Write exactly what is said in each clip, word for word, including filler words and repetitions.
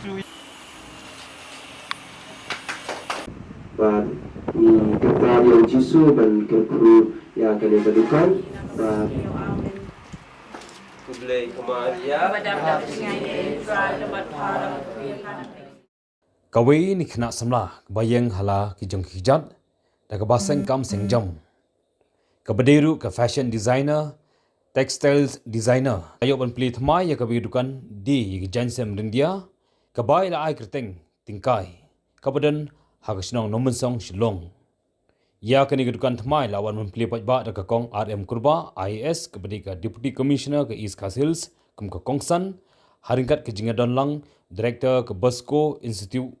Bad ngi kyrpad ïa u Jisu ban kyrkhu ïa kane ka dukan. Bad Khublei ka Maria. Kawei na ki khynnah samla kaba ïeng ha la ki jong ki kjat da kaba seng kam seng jam, kaba dei ruh ka fashion designer, textiles designer, ka ïoh ban plie thymmai ïa kawei ka dukan die ïa ki jaiñsem ryndia kaba ïa la ai kyrteng Tyngkai, kaba don ha ka shnong Nongmynsong, Shillong. Ïa kane ka dukan thymmai la wan ban plie paidbah da ka Kong R M Kurbah, I A S, kaba dei ka Deputy Commissioner ka East Khasi Hills kum ka kongsan, ha ryngkat ka jingïadon lang Director ka Bosco Institute,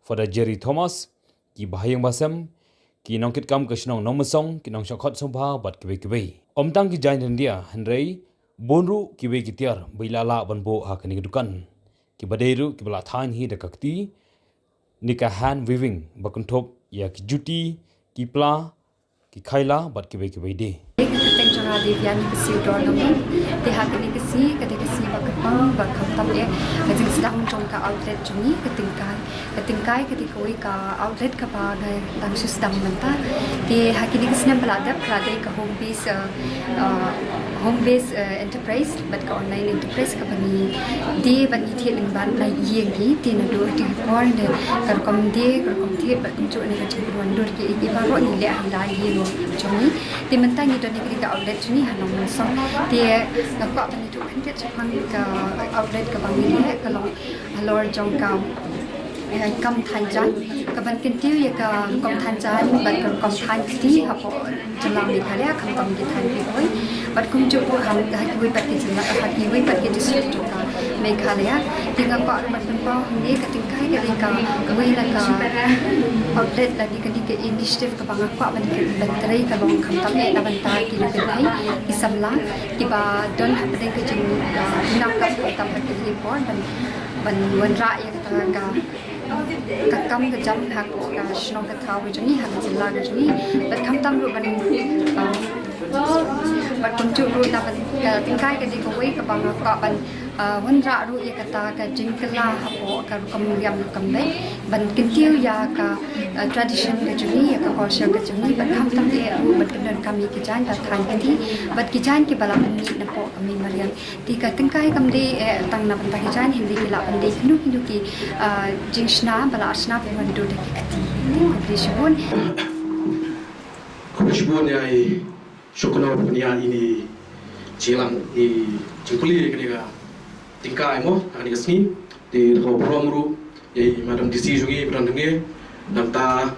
Father Jerry Thomas, ki bahaïing bahasem, ki nongkitkam ka shnong Nongmynsong, ki nongshah khot sngewbha bad kiwei kiwei. Ym tang ki jaiñ ryndia hynrei bun ruh kiwei ki tiar ba ïa la lah ban buh ha kane ka dukan, kiba dei ruh kiba la thaiñ hi da ka kti ne ka hand weaving ba kynthup ïa ki juti, ki pla, ki khaila bad kiwei kiwei de. Ka kyrteng jong nga dei Viani Ksiew Dornami. Te ha kane ka sngi ka dei ka sngi ba kyrpang ba khamtam eh ka jingsdang jong ka outlet jong ngi ka Tyngkai. Ka Tyngkai ka dei kawei ka outlet kaba nga dang shu sdang mynta. Te ha kine ki snem ba la dep ka la dei ka home base, uh, uh, home base, uh, enterprise bad ka online enterprise kaba ngi die bad ngi thied lyngba na ïing hi. Te naduh te por ne ka rukom die, ka rukom thied bad kumjuh ne ka jingpynwandur ki, ki baroh ngi leh ha la ïing jong ngi. Te mynta ngi don ïa ka outlet jong ngi ha Nongmynsong. Te nga kwah ban ïathuh khyndiat shaphang ka outlet kaba ngi leh, ka long halor jong ka, eh, kam thaiñ jaiñ, kaban kyntiew ïa ka rukom thaiñ jaiñ bad ka rukom thaiñ kti hapoh jylla Meghalaya, khamtam ki thaiñ kiwei bad kumjuh ruh ha, ha kiwei pat ki jylla, ha kiwei pat ki district jong ka Meghalaya. Te nga kwah ruh ban pynpaw hangne ka Tyngkai ka dei kawei na ka outlet lane ka dei ka initiative kaba nga kwah ban, ban trei ka long khamtam eh na bynta ki nongkynthei, ki samla kiba don hapdeng ka jing, ah, nang ka khamtam ha kine ki por ban, ban wanrah ïa kata ka, ka kam ka jam ha ka shnong ka thaw ka jong ngi, ha ka jylla ka jong ngi. Bad khamtam ruh ban, ah, bad kumjuh ruh na bynta ka Tyngkai ka dei kawei kaba nga kwah ban, ah, wanrah ruh ïa kata ka jingkylla hapoh ka rukom riam rukom beit ban kyntiew ïa ka, ah, tradition ka jong ngi, ïa ka culture ka jong ngi, bad khamtam eh ruh ban pyndonkam ïa ki jaiñ ba thaiñ kti bad ki jaiñ kiba la pynmih napoh ka mei mariang. Te ka Tyngkai kam dei eh tang na bynta ki jaiñ hynrei ki lah ban dei kino kino ki, ah, jingshna ba la shna pynwandur da ki kti. Te khublei shibun. Khublei shibun ïa i Shukno pynïa ine i jingïalang, i jingpule kane ka Tyngkai mo ha kane ka sngi. Te da kaba burom ruh ïa i Madam D C jong ngi ba don hangne, nangta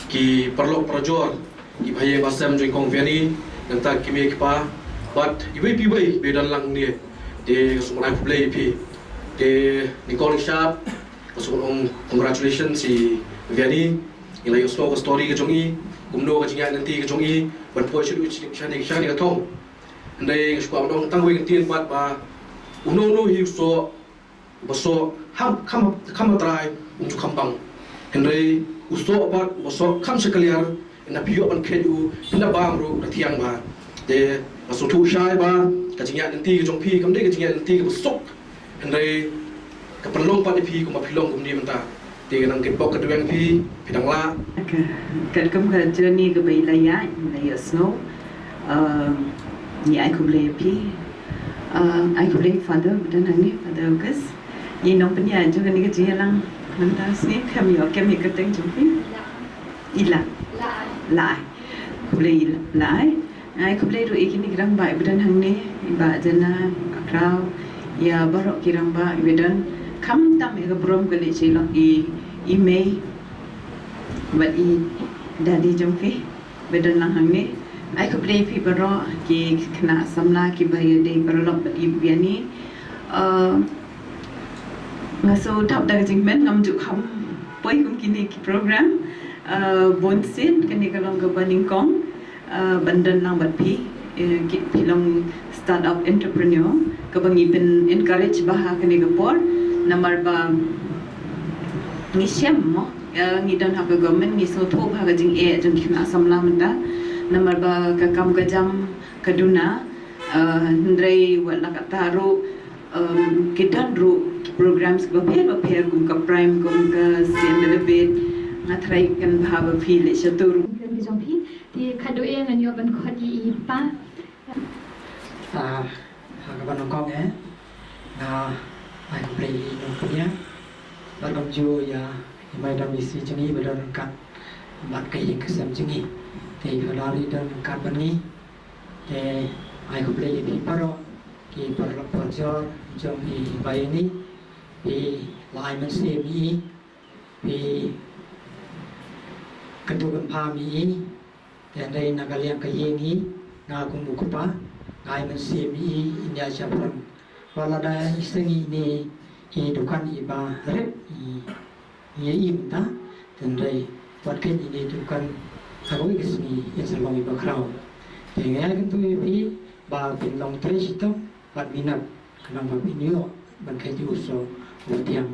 ki paralok parajor, i bahaïing bahasem jong i Kong Viani, nangta ki mei ki pa bad iwei pa iwei ba don lang hangne. Te nga sngewbha ban ai khublei ïa phi. Te nyngkong nyngshap nga sngewbha ban ong congratulations ïa i Viani. Ngi la ïohsngew ka story ka jong i, kumno ka jingïaid lynti ka jong i ban poi shaduh shane shane ka thong. Hynrei nga sngewbha ban ong tang kawei ka ktien pat ba uno uno hi u soh, uba soh kham, kham, kham ha trai um ju kham pang. Hynrei u soh pat uba soh kham shakliar, ynda phi ïoh ban khet u, ynda bam ruh da thiang bha. Te nga sngewthuh shai ba ka jingïaid lynti ka jong phi kam dei ka jingïaid lynti kaba suk. Hynrei ka pynlong pat ïa phi kumba phi long kumne mynta. Te ka nang kyrpok ka dweng phi, phi dang lah. Ka, katkum ka journey kaba i la ïaid, i la ïohsngew. Um, ngi ai khublei ïa phi. Um, ai khublei Father ba don hangne, Father August. I nongpynïaid jong kane ka jingïalang mynta ka sngi, khlem ïoh kem ïa ka kyrteng jong phi. I La. La. Khublei i La. Ai khublei ruh ïa kine ki rangbah ba don hangne, i Bah Jana, Bah Kraw, ïa baroh ki rangbah ba don, khamtam ïa ka burom ka leh sha i Lok, i, i mei bad i daddy jong phi ba don lang hangne. Ai khublei phi baroh ki khynnah samla kiba ïadei paralok bad i Viani. Uh, nga shu thap da ka jingkmen, ngam ju kham poi kum kine ki program. Uh, bun sien kane ka long kaba nyngkong, uh, ban don lang bad phi. Uh, ki, phi long startup entrepreneur kaba ngi pyn encourage bha ha kane ka por. Namar ba ngi shem mo, uh, ngi don ha ka government, ngi sngewthuh bha ka jingeh jong ki khynnah samla mynta. Namar ba ka kam ka jam ka duna, uh, hynrei wat la katta ruh, Um, ki don ruh ki programs kiba pher ba pher kum ka Prime, kum ka Saint Elizabeth. Nga tharai kan bha ba phi leit shatur. Kren ki jong phi, te khadduh eh ngan ïoh ban khot ïa i pa. Ah, ha kaba nyngkong eh, nga ai khublei ïa i nongpynïaid bad kumjuh ïa i Madam E C jong ngi ba don ryngkat bad ka ïing ka sem jong ngi. Te i Father i don ryngkat bad ngi. Te ai khublei ïa phi baroh ki paralok parajor jong i Bai Ini. Phi la ai mynsiem ïa i, phi kyntu kynpham ïa i. Te hynrei na ka liang ka ïing hi, nga kum u kpa nga ai mynsiem ïa i, in ïa shaphrang. Wat lada i seng ine i dukan iba rit i ïa i mynta, te hynrei wat khein ine i dukan ha kawei ka sngi in sa long iba khraw. Te nga ïakyntu ïa phi ba phin long trei shitom bad minot khnang ba phin ïoh ban kheit ïa u soh uba thiang.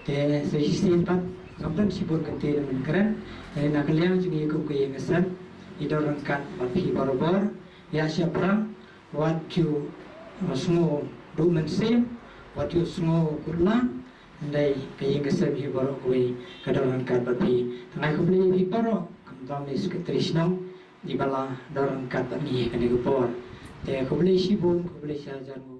Te sa shisien pat ngam don shibun kynti ban kren. Te na ka liang jong ngi kum ka ïing ka sem, i don ryngkat bad phi barabor. Ïa shaphrang, wat ju, uh, sngew duh mynsiem, wat ju sngew kut lang. Hynrei ka ïing ka sem hi baroh kawei ka don ryngkat bad phi. Te nga ai khublei ïa phi baroh, khamtam ïa i Secretary Shnong iba la don ryngkat bad ngi ha kane ka por. Te khublei shibun, khublei shihajar nguh.